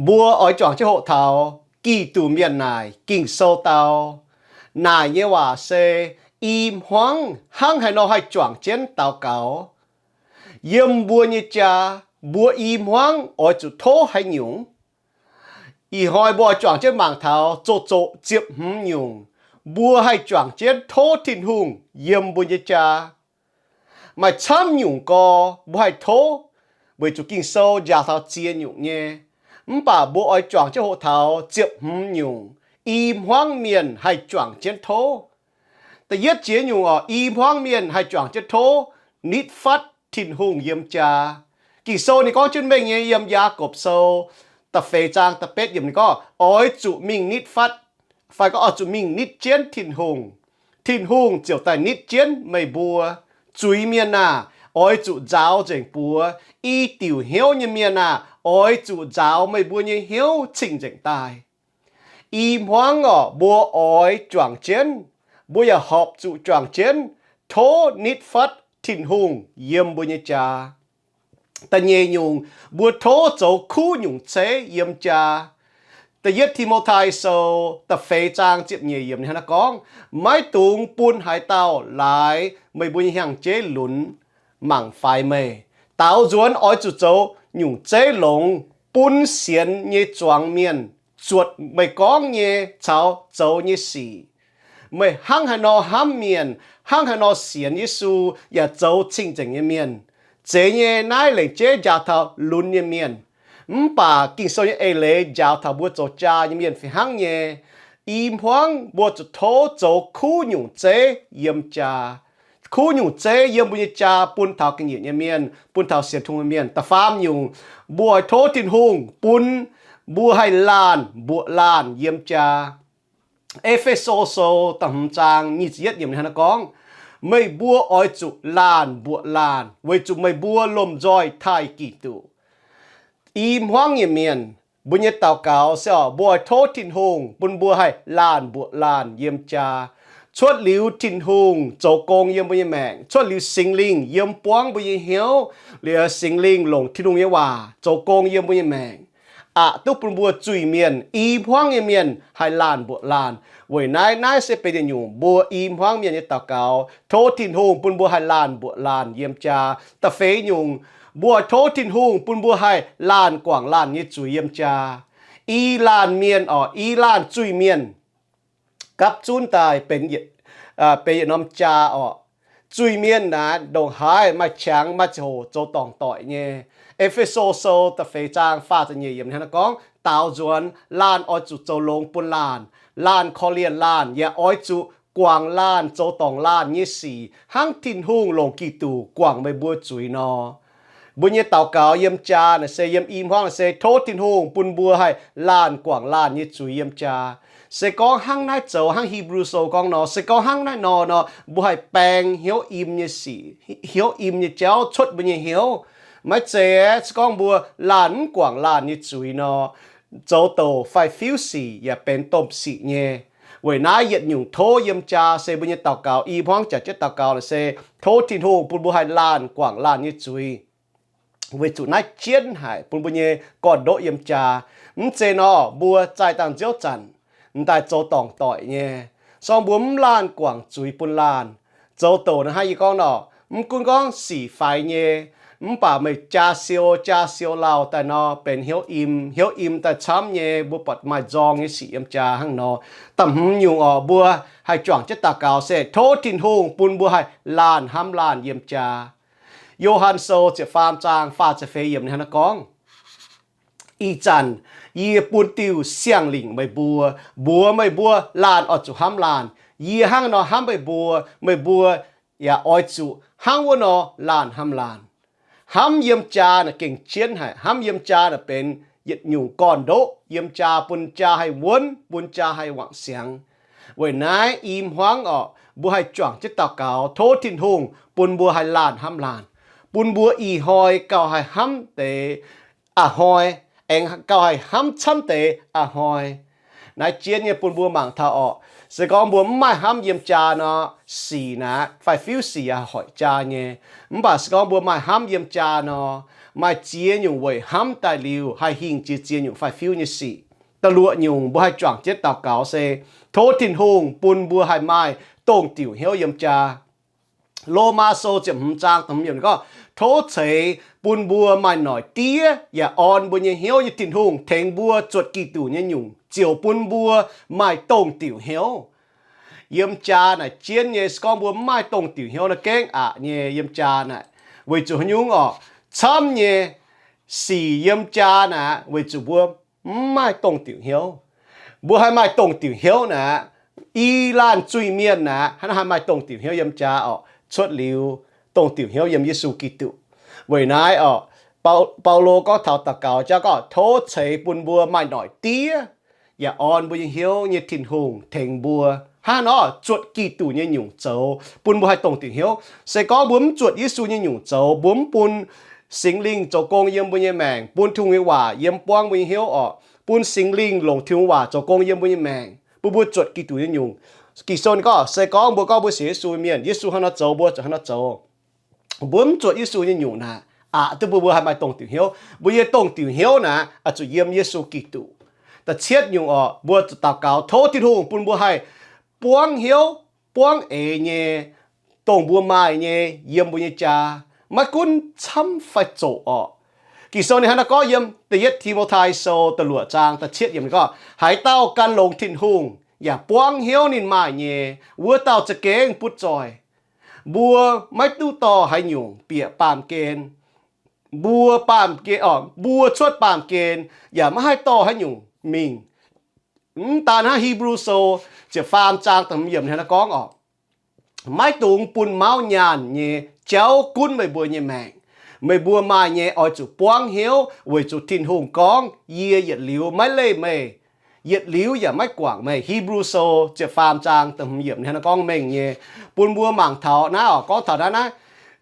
Mbuo oix juangc jienv hoqc taux Giduc mienh naaic, Ging-Sou dau naaic nyei waac se, i hmuangv hnangv haaix nor haih juangc jienv daux gaux. Yiem mbuo nyei jaa, mbuo i hmuangv oix zuqc tov haaix nyungc? Ih hnoi mbuo oix juangc jienv mangc taux zoqc zoqc ziepc hmz nyungc, mbuo haih juangc jienv tov Tin-Hungh yiem mbuo nyei jaa. Maaih camv nyungc gorx mbuo haih tov, weic zuqc Ging-Sou njaaux taux ziex nyungc nyei. Mv baac mbuo oix juangc jienv hoqc taux ziepc hmz nyungc, i hmuangv mienh haih juangc jienv tov. Da'yietv jiex nyungc oc, i hmuangv mienh haih juangc jienv tov nitv fatv Tin-Hungh yiem jaa. Ging-Sou ninh gorngv jienv mengh nyei yiem Yaagorpc Sou da'feix zaang da'betv yiemc ninh gorngv, oix zuqc mingh nitv fatv, fai gorngv oix zuqc mingh nitv jienv Tin-Hungh. Tin-Hungh ziouc daaih nitv jienv meih mbuo. Zuiz-mienh aah! Oix zuqc nzaaux nzengc buoz. I diuc hnyouv nyei mienh aah! Oix zuqc nzaaux meih mbuo nyei hnyouv cing-nzengc daaih. I hmuangv orqc, mbuo oix juangc jienv, mbuo yaac horpc zuqc juangc jienv tov nitv fatv Tin-Hungh yiem mbuo nyei jaa. Da'nyeic nyungc, mbuo tov zoux kuv nyungc zeiv yiem jaa. Da'yietv Ti^mo^tai Sou da'feix zaang ziepc nyeic yiemc ninh hnangv naaiv gorngv, maiv dungx bun haaix dauh laaix meih mbuo nyei hnyangx-jeiv lunx mangc faix meih. Daaux nzuonx oix zuqc zoux nyungc zeiv longx bun sienx nyei zuangx mienh zuotc meih gorngv nyei caux zoux nyei sic. Meih hnangv haaix nor hnamv mienh, hnangv haaix nor sienx Yesu yaac zoux cing-nzengc nyei mienh, zeiz nyei. Naaiv lengc jeiv njaaux taux lunx nyei mienh. Mv baac Ging-Sou nyei eix leiz njaaux taux mbuo zoux jaa nyei mienh fih hnangv nyei. I hmuangv mbuo zuqc tov zoux kuv nyungc zeiv yiem jaa. Kuv nyungc zeiv yiem mbuo nyei jaa bun taux ga'nyiec nyei mienh, bun taux sienx Tin-Hungh nyei mienh. Da'faam nyungc, mbuo oix tov Tin-Hungh bun mbuo haih laanh mbuoqc laanh yiem jaa. E^fe^so Sou da'hmz zaang nyic ziepc yietv yiemc ninh hnangv naaiv gorngv, meih mbuo oix zuqc laanh mbuoqc laanh weic zuqc meih mbuo lomh nzoih taaih Giduc. I hmuangv nyei mienh, mbuo nyei daux gaux se oc, mbuo oix tov Tin-Hungh bun mbuo haih laanh mbuoqc laanh yiem jaa. Cuotv liuz Tin-Hungh zoux gong yiem mbuo nyei maengc, cuotv liuz Singx Lingh yiem buangv mbuo nyei hnyouv, liuz Singx Lingh longc Tin-Hungh nyei waac zoux gong yiem mbuo nyei maengc, aqc duqv bun mbuo zuiz-mienh, i hmuangv nyei mienh haih laanh mbuoqc laanh. Weic naaiv, naaiv se benx yietc nyungc mbuo i hmuangv mienh nyei daux gaux, tov Tin-Hungh bun mbuo haih laanh mbuoqc laanh yiem jaa. Da'feix nyungc, mbuo oix tov Tin-Hungh bun mbuo haih laanh guangc laanh nyei zuiz yiem jaa. I laanh mienh oc, i laanh zuiz-mienh gapv zunv daaih benx yietc, benx yietc norm jaa orqc. Zuiz-mienh naaic ndongc haaix maaih qangx maaih ziangh hoc zoux dorngc doic nyei. E^fe^so Sou da'feix zaang faah ziepc nyeic yiemc hnangv naaiv gorngv, daaux nzuonx laanh oix zuqc zoux longx bun laanh. Laanh korv-lienh laanh yaac oix zuqc guangc laanh zoux dorngc laanh nyei sic hnangv Tin-Hungh longc Giduc guangc meih mbuo zuiz nor. Mbuo nyei daux gaux yiem jaa naaic se, yiem i hmuangv naaic se tov Tin-Hungh bun mbuo haih laanh guangc laanh nyei zuiz yiem jaa. Se gorngv hnangv naaiv zoux, hnangv Hipv^lu Sou gorngv nor, se gorngv hnangv naaiv nor nor, mbuo haih baeng hnyouv im nyei sic, hnyouv im nyei jauv cuotv mbuo nyei hnyouv. Maiv zeiz aeqv, se gorngv mbuo laanh mv guangc laanh nyei zuiz nor, zoux douc fai fiuv sic yaac benx domh sic nyei. Weic naaiv yietc nyungc tov yiem jaa se mbuo nyei daux gaux, i hmuangv jaax jienv daux gaux naaic se tov Tin-Hungh bun mbuo haih laanh guangc laanh nyei zuiz. Weic zuqc naaiv jienv haic bun mbuo nyei gorn-ndoqv yiem jaa. Mv zeiz nor, mbuo zaih dangh nziouv zanc m'daaih zoux dorngc doic nyei. Se gorngv mbuo mv laanh guangc zuiz bun laanh, zoux douc naaiv hnangv yie gorngv nor, mv gunv gorngv sic faix nyei, mv baac meih jaa siou jaa siou lauh daaih nor, benx hnyouv im, hnyouv im daaih camv nyei, mbuo buatc maaih nzorng nyei sic yiem jaa hnangv nor. Da'hmz nyungc oc, mbuo haih juangc jienv daux gaux se tov Tin-Hungh bun mbuo haih laanh hnamv laanh yiem jaa. Yo^han Sou ziepc faam zaang faah ziepc feix yiemc ninh hnangv naaiv gorngv, ih zanc yie bun diuh siang-lingc meih mbuo, mbuox meih mbuo laanh oix zuqc hnamv laanh. Yie hnangv nor hnamv meih mbuo, meih mbuo yaac oix zuqc hnangv wuov nor laanh hnamv laanh. Hnamv yiem jaa naaic gengh jienv haic. Hnamv yiem jaa naaic benx yietc nyungc gorn-ndoqv yiem jaa, bun jaa haih wuonv, bun jaa haih wangc siangx. Weic naaiv i hmuangv orqc, mbuo haih juangc jienv daux gaux tov Tin-Hungh bun mbuo haih laanh hnamv laanh, bun mbuo ih hnoi gauh haih hnamv deix a'hnoi, aengx gauh haih hnamv camv deix a'hnoi. Naaiv jienv nyei bun mbuo mangc taux orqc, se gorngv mbuo mv maaih hnamv yiem jaa nor, sic naaic fai fiuv sic yaac hoic jaa nyei. Mv baac se gorngv mbuo maaih hnamv yiem jaa nor, maaih ziex nyungc weic hnamv daaih liuz haih hingh jiex ziex nyungc faix-fiuv nyei sic. Da'luoqc nyungc mbuo haih juangc jienv daux gaux se tov Tin-Hungh bun mbuo haih maaih dongh diuc hnyouv yiem jaa. Lomaa Sou ziepc hmz zaang da'hmz yiemc gorngv, tov ceix bun mbuo maaih noic diev yaac orn mbuo nyei hnyouv nyei Tin-Hungh tengx mbuo zuotc Giduc nyei nyungc ziouc bun mbuo maaih dongh diuc hnyouv. Yiem jaa naaic jienv nyei, se gorngv mbuo mv maaih dongh diuc hnyouv naaiv gengh aqc nyei yiem jaa naaic. Weic zuqc haaix nyungc orqc? Camv nyei sic yiem jaa naaic weic zuqc mbuo mv maaih dongh diuc hnyouv. Mbuo haih maaih dongh diuc hnyouv naaic, i laanh zuiz-mienh naaic hnangv naaiv haih maaih dongh diuc hnyouv yiem jaa orqc? Cuotv liuz dongh diuc hnyouv yiem Yesu Giduc. Weic naaiv orqc, Baulo gorngv taux daux gaux jauv gorngv, tov ceix bun mbuo maaih noic diev yaac orn mbuo nyei hnyouv nyei Tin-Hungh tengx mbuo hnangv nor zuotc Giduc nyei nyungc zoux bun mbuo haih dongh diuc hnyouv. Se gorngv mbuo mv zuotc Yesu nyei nyungc zoux, mbuo mv bun Singx Lingh zoux gong yiem mbuo nyei maengc, bun Tin-Hungh nyei waac yiem buangv mbuo nyei hnyouv orqc, bun Singx Lingh longc Tin-Hungh waac zoux gong yiem mbuo nyei maengc, bun mbuo zuotc Giduc nyei nyungc. Ging-Sou ninh gorngv, se gorngv mbuo gorngv mbuo sienx Yesu nyei mienh, Yesu hnangv nor zoux mbuo zuqc hnangv nor zoux. Mbuo mv zuotc Yesu nyei nyungc naaic, aqc duqv bun mbuo haih maaih dongh diuc hnyouv. Mbuo nyei dongh diuc hnyouv naaic oix zuqc yiem Yesu Giduc. Da'cietv nyungc orqc, mbuo zuqc daux gaux tov Tin-Hungh bun mbuo haih buangv hnyouv buangv eix nyei dongh mbuo maaih nyei yiem mbuo nyei jaa, maiv gunv camv fai zoqc orqc. Ging-Sou ninh hnangv naaiv gorngv yiem Da'yietv Ti^mo^tai Sou da'luoqc zaang da'cietv yiemc ninh gorngv, haaix dauh gan longx Tin-Hungh yaac buangv hnyouv ninh maaih nyei, wuov dauh za'gengh butv zoih. Mbuo maiv duqv dorh haaix nyungc bieqc baamh gen. Mbuo baamh gen, mbuo cuotv baamh gen yaac maiv haih dorh haaix nyungc mingh. Mv daan hnangv, Hipv^lu Sou ziepc faam zaang da'hmz yiemc hnangv naaiv gorngv orqc, maiv dungx bun mauv nyaanh nyei jauv gunv meih mbuo nyei maengc. Meih mbuo maaih nyei oix zuqc buangv hnyouv, weic zuqc Tin-Hungh gorngv, yie yietc liuz maiv leih meih, yietc liuz yaac maiv guangc meih. Hipv^lu Sou ziepc faam zaang da'hmz yiemc hnangv naaiv gorngv mengh nyei, bun mbuo mangc taux naaiv orqc, gorngv taux naaiv naaiv,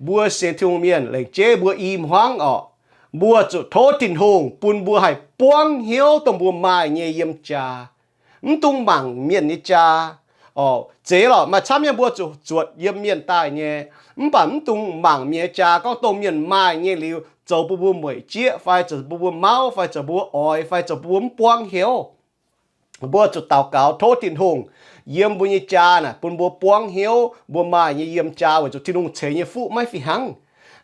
mbuo sienx Tin-Hungh mienh lengc jeiv mbuo i hmuangv orqc, mbuo zuqc tov Tin-Hungh bun mbuo haih buangv hnyouv dongh mbuo maaih nyei yiem jaa. Mv dungx mangc mienh nyei jaa. Orqc, zeiz lorqc, maaih camv nyei mbuo zuqc zuotc yiem mienh daaih nyei. Mv baac mv dungx mangc mienh nyei jaa, gorngv dongh mienh maaih nyei liuz zoux bun mbuo mueic jieqv fai zoux bun mbuo mauv fai zoux bun mbuo oix fai zoux bun mbuo mv buangv hnyouv. Mbuo zuqc daux gaux tov Tin-Hungh yiem mbuo nyei jaa naaic bun mbuo buangv hnyouv mbuo maaih nyei yiem jaa, weic zuqc Tin-Hungh ceix nyei fuqv maiv fih hnangv.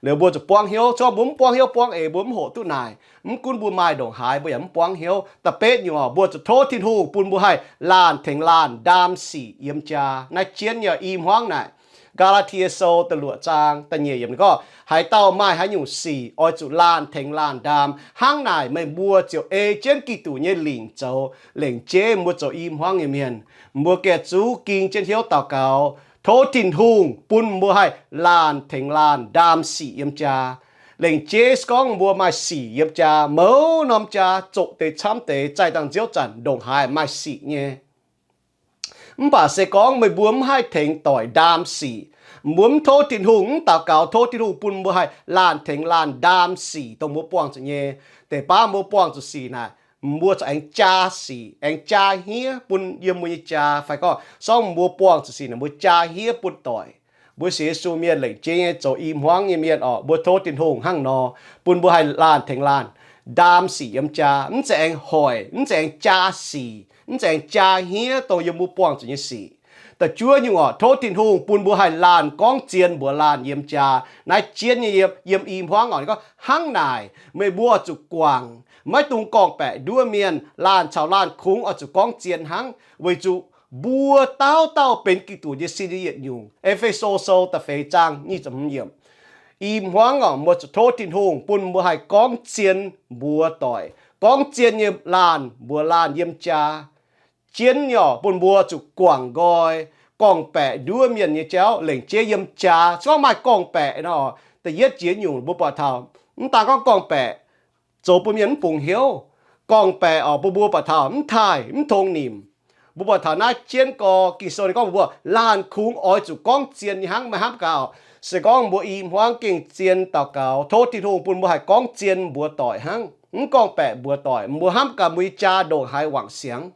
Liuz mbuo zuqc buangv hnyouv. Zorqv mbuo mv buangv hnyouv buangv eix, mbuo mv hoqc duqv naaic. Mv gunv mbuo maaih ndongc haaix, mbuo yaac mv buangv hnyouv. Da'betv nyungc orqc, mbuo zuqc tov Tin-Hungh bun mbuo haih laanh tengx laanh ndaam sic yiem jaa. Naaiv jienv nyei i hmuangv naaic. Gaa^laa^tie Sou da'luoqc zaang da'nyeic yiemc ninh gorngv, haaix dauh maaih haaix nyungc sic oix zuqc laanh tengx laanh ndaam. Hnangv naaic meih mbuo ziouc ei jienv Giduc nyei lingc zoux. Lengc jeiv mbuo zoux i hmuangv nyei mienh, mbuo gengh zuqc ging jienv hnyouv daux gaux tov Tin-Hungh bun mbuo haih laanh tengx laanh ndaam sic yiem jaa. Lengc jeiv se gorngv mbuo maaih sic yiem jaa, mouz norm jaa zoqc deix camv deix, zaih dangh nziouv zanc ndongc haaix maaih sic nyei. Mv baac se gorngv meih mbuo mv haih tengx doic ndaam sic, mbuo mv tov Tin-Hungh, mv daux gaux tov Tin-Hungh bun mbuo haih laanh tengx laanh ndaam sic dongh mbuo buangh zuqc nyei. Deix baav mbuo buangh zuqc sic naaic, mbuo corc aengx jaa sic, aengx jaa hniev bun yiem mbuo nyei jaa. Fai gorngv sorng mbuo buangh zuqc sic naaic, mbuo jaa hniev bun doic. Mbuo sienx Yesu mienh lengc jeiv nyei zoux i hmuangv nyei mienh orqc, mbuo tov Tin-Hungh hnangv nor bun mbuo haih laanh tengx laanh ndaam sic yiem jaa. Mv zeiz aengx hoic, mv zeiz aengx jaa sic, mv zeiz aengx jaa hniev dongh yiem mbuo buangh zuqc nyei sic. Da'juov nyungc orqc, tov Tin-Hungh bun mbuo haih laanh gorngv zien mbuox laanh yiem jaa. Naaiv jienv nyei yiem, yiem i hmuangv orqc, ninh gorngv hnangv naaic meih mbuo oix zuqc guangc, maiv dungx gorngv-baeqc nduov mienh. Laanh caux laanh kungx oix zuqc gorngv zien hnangv, weic zuqc mbuo dauh dauh benx Giduc nyei sin nyei yietc nyungc. E^fe^so Sou da'feix zaang nyic ziepc hmz yiemc. I hmuangv orqc, mbuo zuqc tov Tin-Hungh bun mbuo haih gorngv zien mbuox doic, gorngv zien nyei laanh mbuox laanh yiem jaa. Jienv nyei orqc, bun mbuo zuqc guangc nqoi gorngv-baeqc nduov mienh nyei jauv lengc jeiv yiem jaa. Se gorngv maaih gorngv-baeqc nor, da'yietv jiex nyungc mbuo buatc taux, mv daan gorngv gorngv-baeqc zoux bun mienh mv bungx hnyouv. Gorngv-baeqc orqc, bun mbuo buatc taux mv taaih, mv tong nimc. Mbuo buatc taux naaiv jienv gorx Ging-Sou ninh gorngv mbuo laanh kungx oix zuqc gorngv zien nyei hnangv, meih hnamv gaax. Se gorngv mbuo i hmuangv gengh zien daux gaux tov Tin-Hungh bun mbuo haih gorngv zien mbuox doic hnangv, mv gorngv-baeqc mbuox doic, mbuo hnamv gaax mbuo nyei jaa ndongc haaix wangc siangx.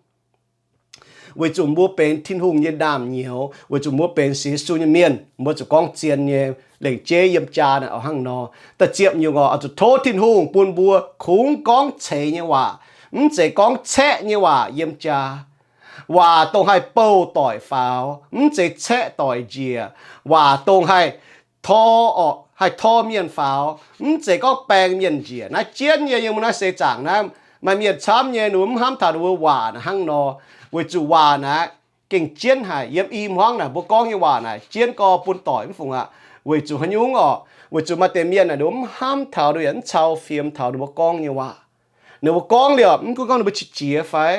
weic zuqc mbuo benx Tin-Hungh nyei naamh nyouz, weic zuqc mbuo benx sienx Yesu nyei mienh, mbuo zuqc gorngv zien nyei. Lengc jeiv yiem jaa naaic oix hnangv nor. Da'ziepc nyungc oc, oix zuqc tov Tin-Hungh bun mbuo kungx gorngv ceix nyei waac, mv zeiz gorngv caeqv nyei waac yiem jaa. Waac dongh haih bouh doic faaux, mv zeiz caeqv doic njiec. Waac dongh haih tor, haih tor mienh faaux, mv zeiz gorngv baeng mienh njiec. Naaiv jienv nyei, yiem mbuo naaiv seix zaangc naaiv maaih mienh camv nyei, ninh mbuo mv hnamv taux ninh mbuo waac naaic hnangv nor, weic zuqc waac naaic gengh jienv haic. Yiem i hmuangv naaic mbuo gorngv nyei waac naaic jienv gorx bun doic mv fungc aqv. Weic zuqc haaix nyungc orqc? Weic zuqc maaih deix mienh naaic ninh mbuo mv hnamv taux, ninh mbuo yaac mv cau fiem taux ninh mbuo gorngv nyei waac. Ninh mbuo gorngv liuz, mv gunv gorngv ninh mbuo qiex jiez fai,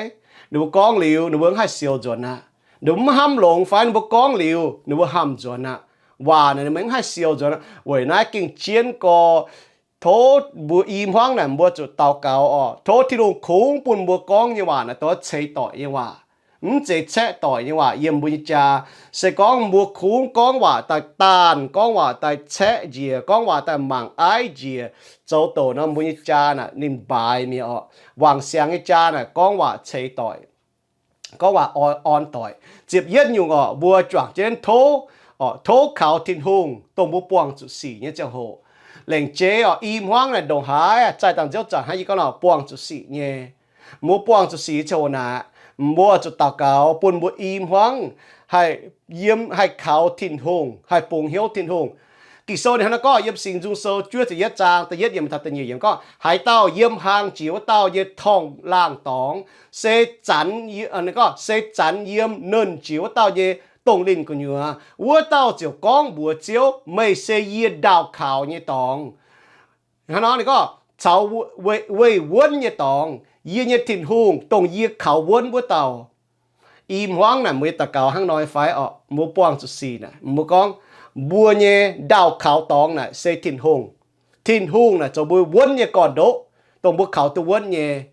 ninh mbuo gorngv liuz ninh mbuo mv haih siou nzuonx aqv. Ninh mbuo mv hnamv longx fai, ninh mbuo gorngv liuz ninh mbuo hamh nzuonx aqv. Waac naaic ninh mbuo mv haih siou nzuonx aqv. Weic naaiv gengh jienv gorx, tov mbuo i hmuangv naaic mbuo zuqc daux gaux orqc, tov Tin-Hungh kungx bun mbuo gorngv nyei waac naaic dongh ceix doic nyei waac, mv zeiz caeqv doic nyei waac yiem mbuo nyei jaa. Se gorngv mbuo kungx gorngv waac daaih daanh, gorngv waac daaih caeqv njiec, gorngv waac daaih mangc aiv njiec, zoux douc nor mbuo nyei jaa naaic ninh mbaaix mi'aqv orqc. Wangc siangx nyei jaa naaic gorngv waac ceix doic, gorngv waac orn doic. Ziepc yietv nyungc orqc, mbuo juangc jienv tov, tov kaux Tin-Hungh dongh mbuo buangh zuqc sic nyei ziangh hoc. Lengc jeiv orqc, i hmuangv naaic ndongc haaix zaih dangh nziouv zanc hnangv yie gorngv nor buangh zuqc sic nyei. Mbuo buangh zuqc sic nyei ziangh hoc naaic, mbuo zuqc daux gaux bun mbuo i hmuangv haih yiem, haih kaux Tin-Hungh, haih bungx hnyouv Tin-Hungh. Ging-Sou ninh hnangv naaiv gorngv yiem Singx Nzung Sou juov ziepc yietv zaang da'yietv yiemc taux da'nyeic yiemc gorngv, haaix dauh yiem hlang jiex wuov dauh nyei torngv-laangh dorngx, se zanx, gorngv se zanx yiem nernh jiex wuov dauh nyei dongh linh gu'nyuoz, wuov dauh ziouc gorngv mbuox Ziouv, meih se yie ndaauh kaux nyei dorngx. Hnangv nor ninh gorngv caux weih wuonv nyei dorngx, yie nyei Tin-Hungh, dongh yie kaux wuonv wuov dauh. I hmuangv naaic mbuo nyei daux gaux hnangv nor fai orqc? Mbuo buangh zuqc sic naaic mbuo gorngv, mbuo nyei ndaauh kaux dorngx naaic se Tin-Hungh. Tin-Hungh naaic zoux mbuo wuonv nyei gorn-ndoqv, dongh mbuo kaux duqv wuonv nyei.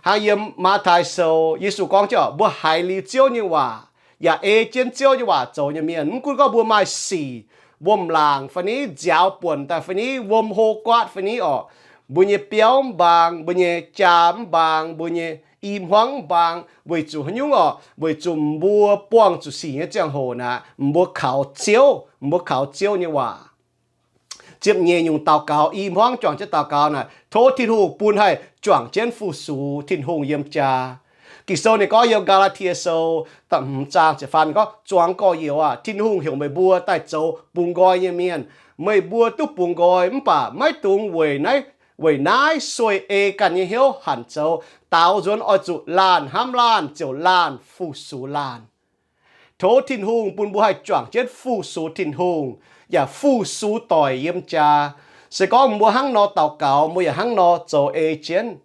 Hnangv yiem Matv^taai Sou, Yesu gorngv jienv orqc, mbuo haiz liuz Ziouv nyei waac yaac ei jienv Ziouv nyei waac zoux nyei mienh, mv gunv gorngv mbuo maaih sic, wuom-laangc fai ni, nziaaux buonc daaih fai ni, wuom hlo guaatv fai ni orqc, mbuo nyei biauv mv mbaang, mbuo nyei jaa mv mbaang, mbuo nyei i hmuangv mv mbaang, weic zuqc haaix nyungc orqc? Weic zuqc mbuo buangh zuqc sic nyei ziangh hoc naaic, mbuo kaux Ziouv, mbuo kaux Ziouv nyei waac. Ziepc nyeic nyungc daux gaux, i hmuangv juangc jienv daux gaux naaic, tov Tin-Hungh bun haih juangc jienv fu-sux Tin-Hungh yiem jaa. Ging-Sou ninh gorngv yiem Gaa^laa^tie Sou da'hmz zaang ziepc faam gorngv, zuangx gorx-youz aah, Tin-Hungh heuc meih mbuo daaih zoux bungx nqoi nyei mienh. Meih mbuo duqv bungx nqoi mv baac maiv dungx weic naaiv, weic naaiv sueih ei ganh nyei hnyouv hanc zoux. Daaux nzuonx oix zuqc laanh hnamv laanh ziouc laanh fu-sux laanh. Tov Tin-Hungh bun mbuo haih juangc jienv fu-sux Tin-Hungh yaac fu-sux doic yiem jaa. Se gorngv mbuo hnangv nor daux gaux, mbuo yaac hnangv nor zoux ei jienv.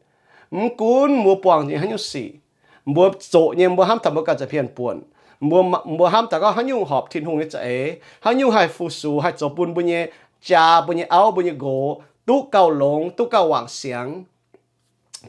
Mv gunv mbuo buangh nyei haaix nyungc sic, mbuo zoqc nyei, mbuo hnamv taux mbuo ganh za'hmien buonc, mbuo, mbuo hnamv taux gorngv haaix nyungc horpc Tin-Hungh nyei za'eix, haaix nyungc haih fu-sux, haih zoux bun mbuo nyei jaa, mbuo nyei auv, mbuo nyei nqox duqv gauh longx, duqv gauh wangc siangx.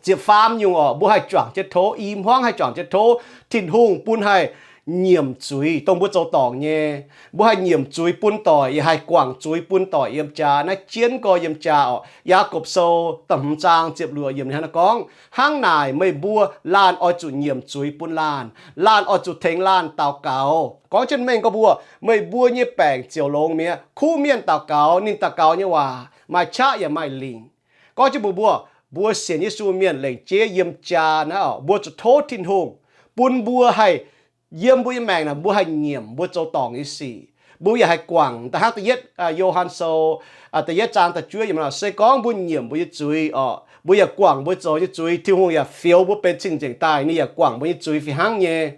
Ziepc faam nyungc orqc, mbuo haih juangc jienv tov, i hmuangv haih juangc jienv tov Tin-Hungh bun haih nyiemc zuiz dongh mbuo zoux dorngc nyei. Mbuo haih nyiemc zuiz bun doic, yaac haih guangc zuiz bun doic yiem jaa. Naaiv jienv gorx yiem jaa orqc. Yaagorpc Sou da'hmz zaang ziepc luoqc yiemc ninh hnangv naaiv gorngv, hnangv naaic meih mbuo laanh oix zuqc nyiemc zuiz bun laanh. Laanh oix zuqc tengx laanh daux gaux. Gorngv jienv mengh gorngv mbuo, meih mbuo nyei baengc ziouc longx mi'aqv. Kuv mienh daux gaux, ninh daux gaux nyei waac maaih qaqv yaac maaih lingc. Gorngv jienv mbuox mbuo, mbuo sienx Yesu mienh lengc jeiv yiem jaa naaiv orqc, mbuo zuqc tov Tin-Hungh bun mbuo haih, yiem mbuo nyei maengc naaic mbuo haih nyiemc mbuo zoux dorngc nyei sic. Mbuo yaac haih guangc, da'hnangv da'yietv Yo^han Sou da'yietv zaang da'juov yiemc, se gorngv mbuo nyiemc mbuo nyei zuiz orqc, mbuo yaac guangc mbuo zoux nyei zuiz, Tin-Hungh yaac fioux mbuo benx cing-nzengc daaih, ninh yaac guangc mbuo nyei zuiz fih hnangv nyei.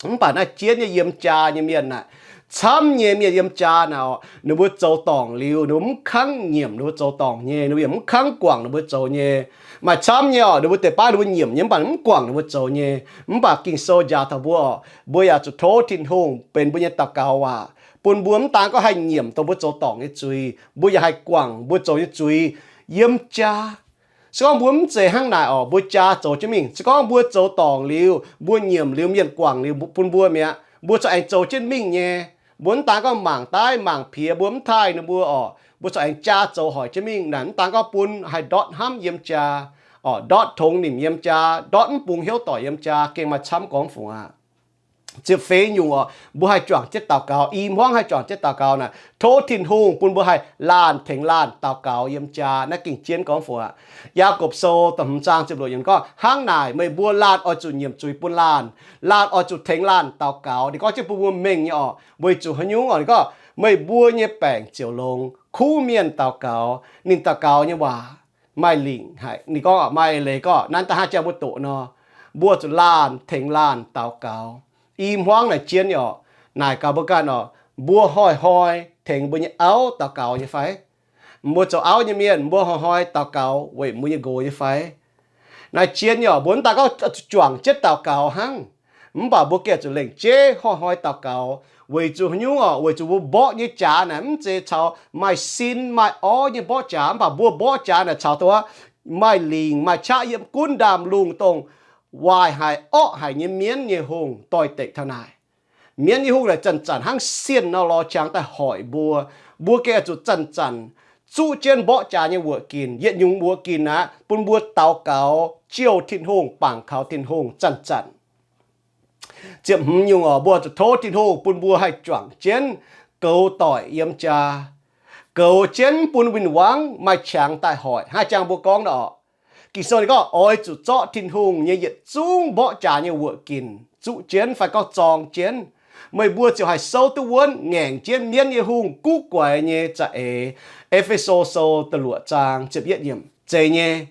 Mv baac naaiv jienv nyei yiem jaa nyei mienh naaic, camv nyei mienh yiem jaa naaic orqc, ninh mbuo zoux dorngc liuz, ninh mbuo mv kangv nyiemc ninh mbuo zoux dorngc nyei, ninh mbuo yaac mv kangv guangc ninh mbuo zoux nyei. Maaih camv nyei orqc, ninh mbuo deix baav ninh mbuo nyiemc nyei, mv baac mv guangc ninh mbuo zoux nyei. Mv baac Ging-Sou njaaux taux mbuo orqc, mbuo yaac zuqc tov Tin-Hungh benx mbuo nyei daux gaux waac, bun mbuo mv daan gorngv haih nyiemc dongh mbuo zoux dorngc nyei zuiz, mbuo yaac haih guangc mbuo zoux nyei zuiz yiem jaa. Se gorngv mbuo mv zeiz hnangv naaic orqc, mbuo jaa zoux jienv mingh. Se gorngv mbuo zoux dorngc liuz, mbuo nyiemc liuz, mienh guangc liuz bun mbuo mi'aqv, mbuo corc aengx zoux jienv mingh nyei. Mbuo mv daan gorngv mangc daiv mangc piex, mbuo mv taaih ninh mbuo orqc, mbuo corc aengx jaa zoux hoic jienv mingh naaic. Mv daan gorngv bun haih ndortv hnamv yiem jaa orqc, ndortv tongx nimc yiem jaa, ndortv mv bungx hnyouv doic yiem jaa, gengh maaih camv gorngv fungc aqv. Ziepc feix nyungc oc, mbuo haih juangc jienv daux gaux, i hmuangv haih juangc jienv daux gaux naaic, tov Tin-Hungh bun mbuo haih laanh tengx laanh daux gaux yiem jaa. Naaiv gengh jienv gorngv fu aqv. Yaagorpc Sou da'hmz zaang ziepc luoqc yiemc gorngv, hnangv naaic meih mbuo laanh oix zuqc nyiemc zuiz bun laanh, laanh oix zuqc tengx laanh daux gaux. Ninh gorngv jienv bun mbuo mengh nyei oc, weic zuqc haaix nyungc oc? Ninh gorngv, meih mbuo nyei baengc ziouc longx. Kuv mienh daux gaux, ninh daux gaux nyei waac maaih lingc haic. Ninh gorngv maaih eix leiz gorngv, naaiv da'haav jang mbuo doqc nor, mbuo zuqc laanh tengx laanh daux gaux. I hmuangv naaic jienv nyei oc. Naaic gaax mbuo ganh oc, mbuo hnoi-hnoi tengx mbuo nyei auv daux gaux nyei fai? Mbuo zoux auv nyei mienh, mbuo hnoi-hnoi daux gaux weic mbuo nyei nqox nyei fai? Naaiv jienv nyei oc, mbuo mv daaih gorngv zuqc juangc jienv daux gaux hnangv, mv baac mbuo gengh zuqc lengc jeiv hnoi-hnoi daux gaux. Weic zuqc haaix nyungc oc? Weic zuqc mbuo mborqv nyei jaax naaic mv zeiz caux maaih sin maaih orv nyei mborqv jaax, mv baac mbuo mborqv jaax naaic caux dongh maaih lingc maaih qaqv yiem gunv ndaamv-lungh dongh waaic haic orqv haic nyei mienv nyei hungh doix-dekc taux naaic. Mienv nyei hungh naaic zanc-zanc hnangv sienh nor lorz qangx daaih hoic mbuo. Mbuo gengh oix zuqc zanc-zanc zuqv jienv mborqv jaax nyei wuoqc ginc, yietc nyungc wuoqc ginc aqv, bun mbuo daux gaux jouh Tin-Hungh, bangc kaux Tin-Hungh zanc-zanc. Ziepc hmz nyungc oc, mbuo zuqc tov Tin-Hungh bun mbuo haih juangc jienv goux doic yiem jaa, goux jienv bun win-wangv maaih qangx daaih hoic. Hnangv jang mbuo gorngv nor oc, Ging-Sou ninh gorngv oix zuqc zorqv Tin-Hungh nyei yietc zungv mborqv jaax nyei wuoqc ginc zuqv jienv fai gorngv zorng jienv, meih mbuo ziouc haih souv duqv wuonv ngaengc jienv mienv nyei hungh guv guaix nyei za'eix. E^fe^so Sou da'luoqc zaang ziepc yietv yiemc. Zeiz nyei,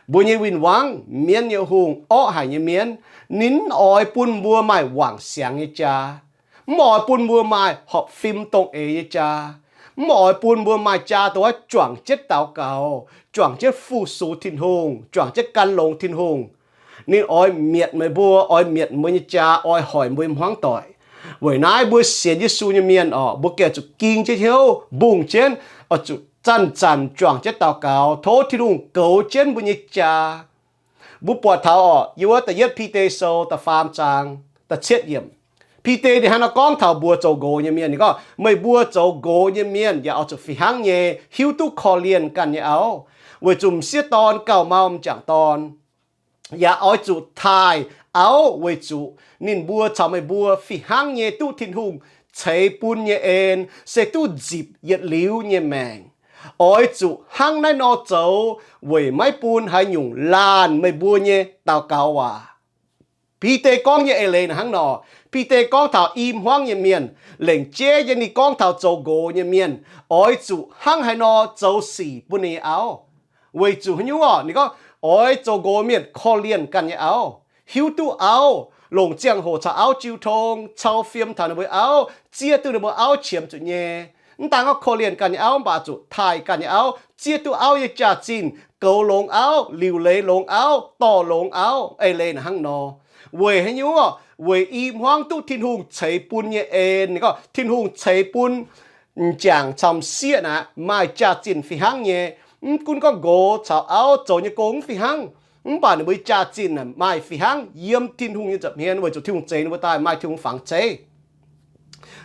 mbuo nyei win-wangv, mienv nyei hungh, orqv haic nyei mienv, ninh mv oix bun mbuo maaih wangc siangx nyei jaa, mv oix bun mbuo maaih horpc fim dongh eix nyei jaa, mv oix bun mbuo maaih jaa dongh wuov juangc jienv daux gaux, juangc jienv fu-sux Tin-Hungh, juangc jienv gan longx Tin-Hungh. Ninh oix mietc meih mbuo, oix mietc mbuo nyei jaa, oix hoic mbuo nyei hmuangv doic. Weic naaiv mbuo sienx Yesu nyei mienh oc, mbuo gengh zuqc ging jienv hnyouv, mbungh jienv, oix zuqc zanc-zanc juangc jienv daux gaux, tov Tin-Hungh goux jienv mbuo nyei jaa. Mbuo buatc taux oc, yiem wuov da'yietv Bide Sou da'faam zaang da'cietv yiemc, Bide ninh hnangv nor gorngv taux mbuo zoux nqox nyei mienh. Ninh gorngv, meih mbuo zoux nqox nyei mienh yaac oix zuqc fih hnangv nyei hiuv duqv korv-lienh ganh nyei auv, weic zuqc m'sieqv dorn gauh mau m'jangc dorn. Yaac oix zuqc taaih auv weic zuqc ninh mbuo caux meih mbuo fih hnangv nyei duqv Tin-Hungh ceix bun nyei en, se duqv nzipc yietc liuz nyei maengc. Oix zuqc hnangv naaiv nor zoux weic maiv bun haaix nyungc laanh meih mbuo nyei daux gaux waac. Bide gorngv nyei eix leiz naaic hnangv nor. Bide gorngv taux i hmuangv nyei mienh, lengc jeiv nyei ninh gorngv taux zoux nqox nyei mienh, oix zuqc hnangv haaix nor zoux sic bun ninh nyei auv. Weic zuqc haaix nyungc oc? Ninh gorngv oix zoux nqox mienh korv-lienh ganh nyei auv, hiuv duqv auv, longc ziangh hoc caux auv jiu tong, cau fiem taux ninh mbuo auv, zieqv duqv ninh mbuo auv qiemx zuqc nyei. Mv daan gorngv korv-lienh ganh nyei auv, mv baac zuqc taaih ganh nyei auv, zieqv duqv auv nyei jaax-zinh, goux longx auv, liuc leiz longx auv, dorh longx auv. Eix leiz naaic hnangv nor. Weic haaix nyungc oc? Weic i hmuangv duqv Tin-Hungh ceix bun nyei en. Ninh gorngv Tin-Hungh ceix bun m'jangc caux m'sieqv naaic maaih jaax-zinh fih hnangv nyei. Mv gunv gorngv nqox caux auv zoux nyei gong mv fih hnangv, mv baac ninh mbuo jaax-zinh maaih fih hnangv yiem Tin-Hungh nyei nza'hmien, weic zuqc Tin-Hungh zeix ninh mbuo daaih maaih Tin-Hungh fangx zeiv.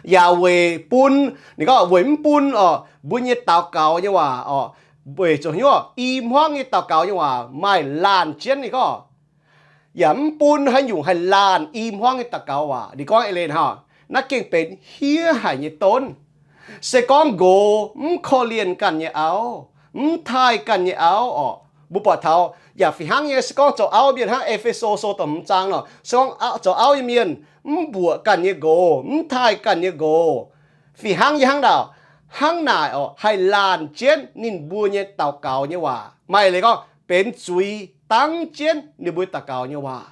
Yaac weic bun, ninh gorngv weic mv bun oc, mbuo nyei daux gaux nyei waac oc, weic zuqc hnyouv i hmuangv nyei daux gaux nyei waac maaih laanh jienv. Ninh gorngv yaac mv bun haaix nyungc haih laanh i hmuangv nyei daux gaux waac. Ninh gorngv eix leiz hnangv, naaiv gengh benx hiev haic nyei donv. Se gorngv nqox mv korv-lienh ganh nyei auv, mv taaih ganh nyei auv oc, mbuo buatc taux yaac fih hnangv nyei. Se gorngv zoux auv mienh hnangv E^fe^so Sou da'hmz zaang nor, se gorngv zoux auv nyei mienh mv mbuoqc ganh nyei nqox, mv taaih ganh nyei nqox, fih hnangv yie hnangv naaic, hnangv naaic oc, haih laanh jienv ninh mbuo nyei daux gaux nyei waac. Maaih leiz gorngv benx zuiz dangv jienv ninh mbuo daux gaux nyei waac.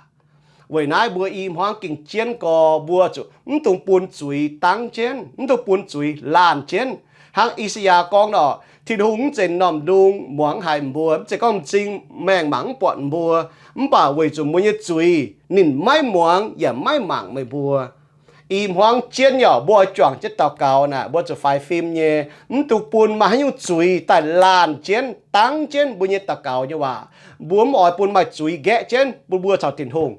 Weic naaiv mbuo i hmuangv gengh jienv gorx, mbuo zuqc mv dungx bun zuiz dangv jienv, mv dungx bun zuiz laanh jienv. Hnangv I^saa^yaa gorngv nor, Tin-Hungh mv zeiz m'normh ndung muangx haiz mbuo, mv zeiz gorngv m'zing maengh mangc mv buatc mbuo, mv baac weic zuqc mbuo nyei zuiz ninh maiv muangx yaac maiv mangc meih mbuo. I hmuangv jienv nyei oc, mbuo oix juangc jienv daux gaux naaic, mbuo zuqc faix fim nyei, mv dungx bun maaih haaix nyungc zuiz daaih laanh jienv, dangv jienv mbuo nyei daux gaux nyei waac. Mbuo mv oix bun maaih zuiz nqaeqv jienv bun mbuo caux Tin-Hungh.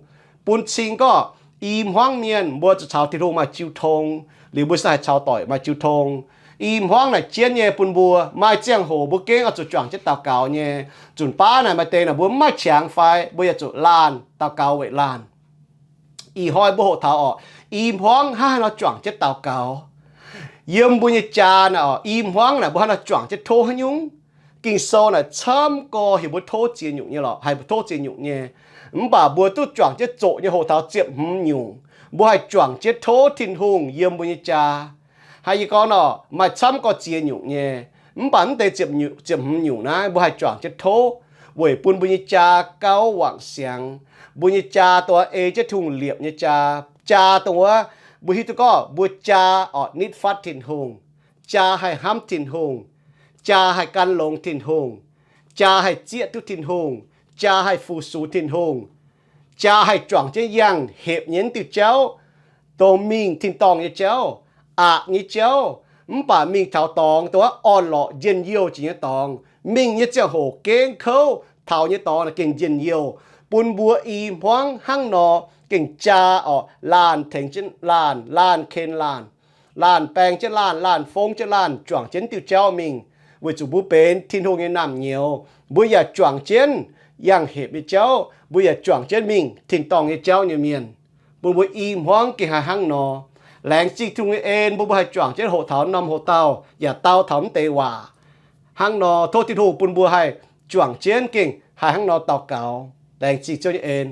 Bun cing gorngv i hmuangv mienh mbuo zuqc caux Tin-Hungh maaih jiu tong, liuz mbuo se haih caux doic maaih jiu tong. I hmuangv naaic jienv nyei bun mbuo maaih ziangh hoc mbuo gengh oix zuqc juangc jienv daux gaux nyei. Nzunc baav naaic maaih deix naaic mbuo mv maaih qangx fai, mbuo yaac zuqc laanh daux gaux weic laanh. Ih hnoi mbuo hoqc taux orqc, i hmuangv hnangv haaix nor juangc jienv daux gaux. Yiem mbuo nyei jaa naaic orqc, i hmuangv naaic mbuo hnangv haaix nor juangc jienv tov haaix nyungc. Ging-Sou naaic camv gorx heuc mbuo tov ziex nyungc nyei lorqc, haih mbuo tov ziex nyungc nyei. Mv baac mbuo duqv juangc jienv zoqc nyei hoqc taux ziepc hmz nyungc, mbuo haih juangc jienv tov Tin-Hungh yiem mbuo nyei jaa. Haiz yie gorngv nor, maaih camv gorx ziex nyungc nyei, mv baac mv deix ziepc hmz nyungc naaiv mbuo haih juangc jienv tov weic bun mbuo nyei jaa gauh wangc siangx, mbuo nyei jaa dongh ei jienv Tin-Hungh liepc nyei jaa. Jaa dongh wuov mbuo hiuv duqv gorngv mbuo jaa orqc nitv fatv Tin-Hungh, jaa haih hnamv Tin-Hungh, jaa haih gan longx Tin-Hungh, jaa haih zieqv duqv Tin-Hungh, jaa haih fu-sux Tin-Hungh, jaa haih juangc jienv yangh hepc nyei diuh jauv, dongh mingh tin-dorngh nyei jauv, aqc nyei jauv, mv baac mingh taux dorngx dongh wuov orn-lorqc njien-youh jiex nyei dorngx, mingh nyei ziangh hoc gengh kouv, taux nyei dorngx naaic gengh njien-youh, bun mbuo i hmuangv hnangv nor gengh jaa orqc laanh tengx jienv laanh, laanh ken laanh, laanh baeng jienv laanh, laanh fongv jienv laanh, juangc jienv diuh jauv mingh, weic zuqc mbuo benx Tin-Hungh nyei naamh nyouz. Mbuo yaac juangc jienv yangh hepc nyei jauv, mbuo yaac juangc jienv mingh tin-dorngh nyei jauv nyei mienh, bun mbuo i hmuangv gengh haih hnangv nor. Laengz zingh Tin-Hungh nyei en bun mbuo haih juangc jienv hoqc taux norm hoqc dauh yaac dau taux mv deix waac hnangv nor. Tov Tin-Hungh bun mbuo haih juangc jienv gengh haih hnangv nor daux gaux. Laengz zingh Ziouv nyei en.